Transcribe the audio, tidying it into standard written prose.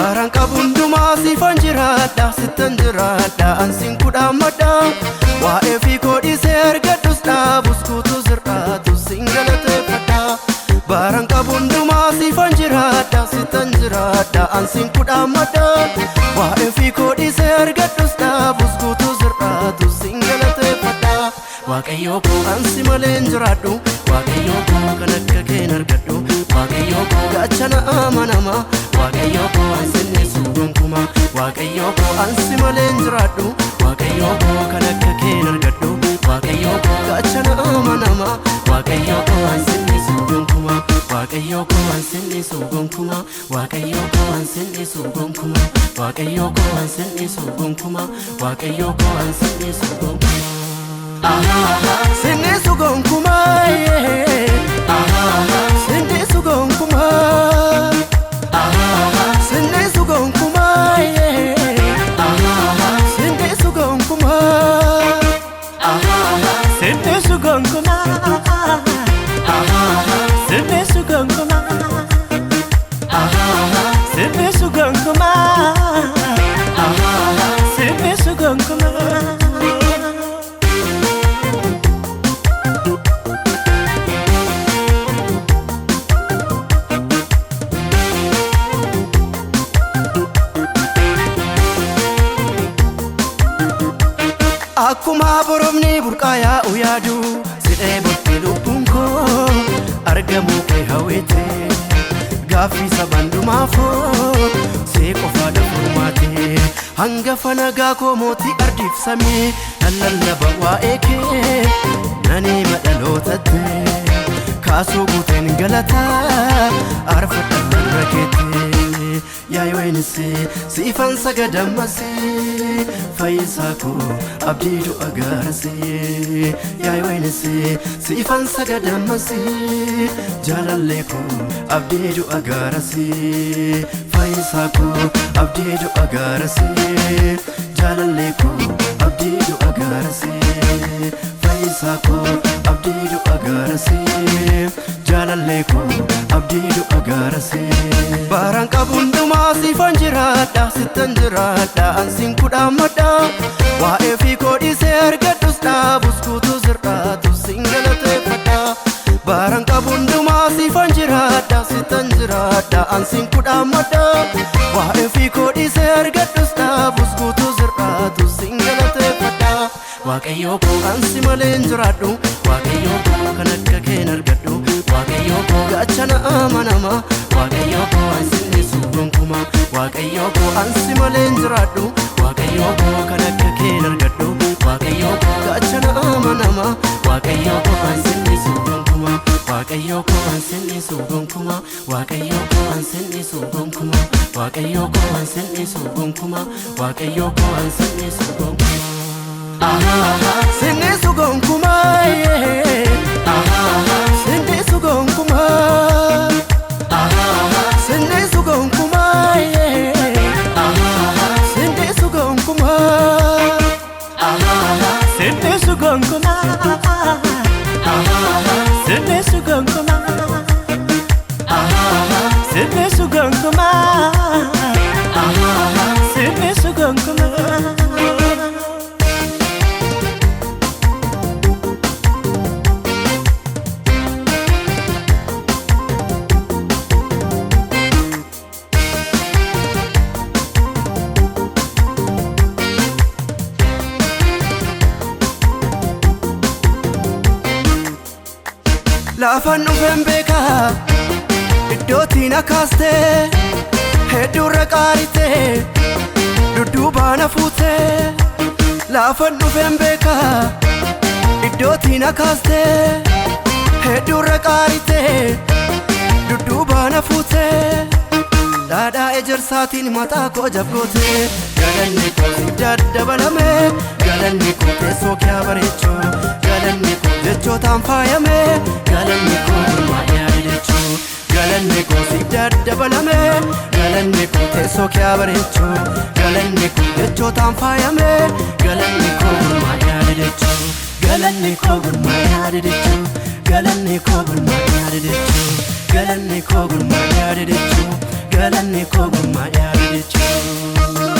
Baraan qabu hundumaa siifan jiraadha, sittan jiraadha, ansiin kudhaammadha. Waa'ee fi koodhisee argadhus dhaabus kutuu sirraatu siin galateeffadha. Baraan qabu hundumaa siifan jiraadha, sittan jiraadha, ansiin kudhaammadha. Waa'ee fi koodhisee argadhus dhaabus kutuu sirraatu siin galateeffadha. Waaqayyoo koo ansi malee hin jiraadhu, Waaqayyoo koo kan akka kee hin argadhu, Waaqayyoo koo gaachana amanama, Waaqayyoo koo ansinnisu gonkumaa. Waaqayyoo koo ansi malee hin jiraadhu, Waaqayyoo koo kan akka kee hin argadhu, Waaqayyoo koo gaachana amanama, Waaqayyoo koo ansinnisu gonkumaa. Waaqayyoo koo ansinnisu gonkumaa, Waaqayyoo koo ansinnisu gonkumaa, Waaqayyoo koo ansinnisu gonkumaa, Waaqayyoo koo ansinnisu gonkumaa. Sinnisu gonkumaa, sinnisu gonkumaa, sinnisu gonkumaa, sinnisu gonkumaa, Sinnisu gonkumaa, sinnisu gonkumaa, sinnisu gonkumaa, sinnisu gonkumaa. Akkuma boromni burqaa yaa'u yaadu sidhee botte lubbuun koo argamuu kee hawwete, gaaffii saban dhumaafoo see qofaadha furmaate. Hangafa nagaa koo, mootii ardiif samii, nan lallaba waa'ee kee nani madhalootatte, kaasuu guuteen galataa arfadha irra keette. Yaa waynisee siifan sagadammasee, fayyisaa koo, abdii du'a gaarasee. Yaa waynisee siifan sagadammasee, jaalallee koo, abdii du'a gaarasee, fayyisaa koo, abdii du'a gaarasee, jaalallee koo, abdii du'a gaarasee, fayyisaa koo, abdii du'a gaarasee, jaalallee koo, abdii du'a gaarasee. Baraan qabu hundumaa siifan jiraadha, sittan jiraadha, ansiin kudhaammadha. Waa'ee fi koodhisee argadhus dhaabus kutuu sirraatu siin galateeffadha. Baraan qabu hundumaa siifan jiraadha, sittan jiraadha, ansiin kudhaammadha. Waa'ee fi koodhisee argadhus dhaabus kutuu sirraatu siin galateeffadha. Waaqayyoo koo ansi malee hin jiraadhu, Waaqayyoo koo kan akka kee hin argadhu, Waaqayyoo koo gaachana amanama, Waaqayyoo koo ansinnisu gonkumaa. Waaqayyoo koo ansi malee hin jiraadhu, Waaqayyoo koo kan akka kee hin argadhu, Waaqayyoo koo gaachana amanama, Waaqayyoo koo ansinnisu gonkumaa. Waaqayyoo koo ansinnisu gonkumaa, Waaqayyoo koo ansinnisu gonkumaa, Waaqayyoo koo ansinnisu gonkumaa, Waaqayyoo koo ansinnisu gonkumaa. Sinnisu gonkumaa, sinnisu gonkumaa, sinnisu gonkumaa, sinnisu gonkumaa. Sinnisu gonkumaa, sinnisu gonkumaa, sinnisu gonkumaa, sinnisu gonkumaa. Lafan dhufeen beekaa iddootiin akaastee, hedduurra qaaritee dudduubaan hafuutee. Lafan dhufeen beekaa iddootiin akaastee, hedduurra qaaritee dudduubaan hafuutee. Dhaadhaa ejersaatiin mataa koo jabgootee, galanni koo siif daddabalame, galanni koo teessoo kee bareechuu, galanni koo jechootaan faayame, galanni koo gurmaa'ee yaadachuu, galanni koo siif daddabalame, galanni koo teessoo kee bareechuu, galanni koo jechootaan faayame, galanni koo gurmaa'ee yaadachuu, galanni koo gurmaa'ee yaadachuu, galanni koo gurmaa'ee yaadachuu, galanni koo gurmaa'ee yaadachuu. Galanni koo gummaa yaadu jechuu.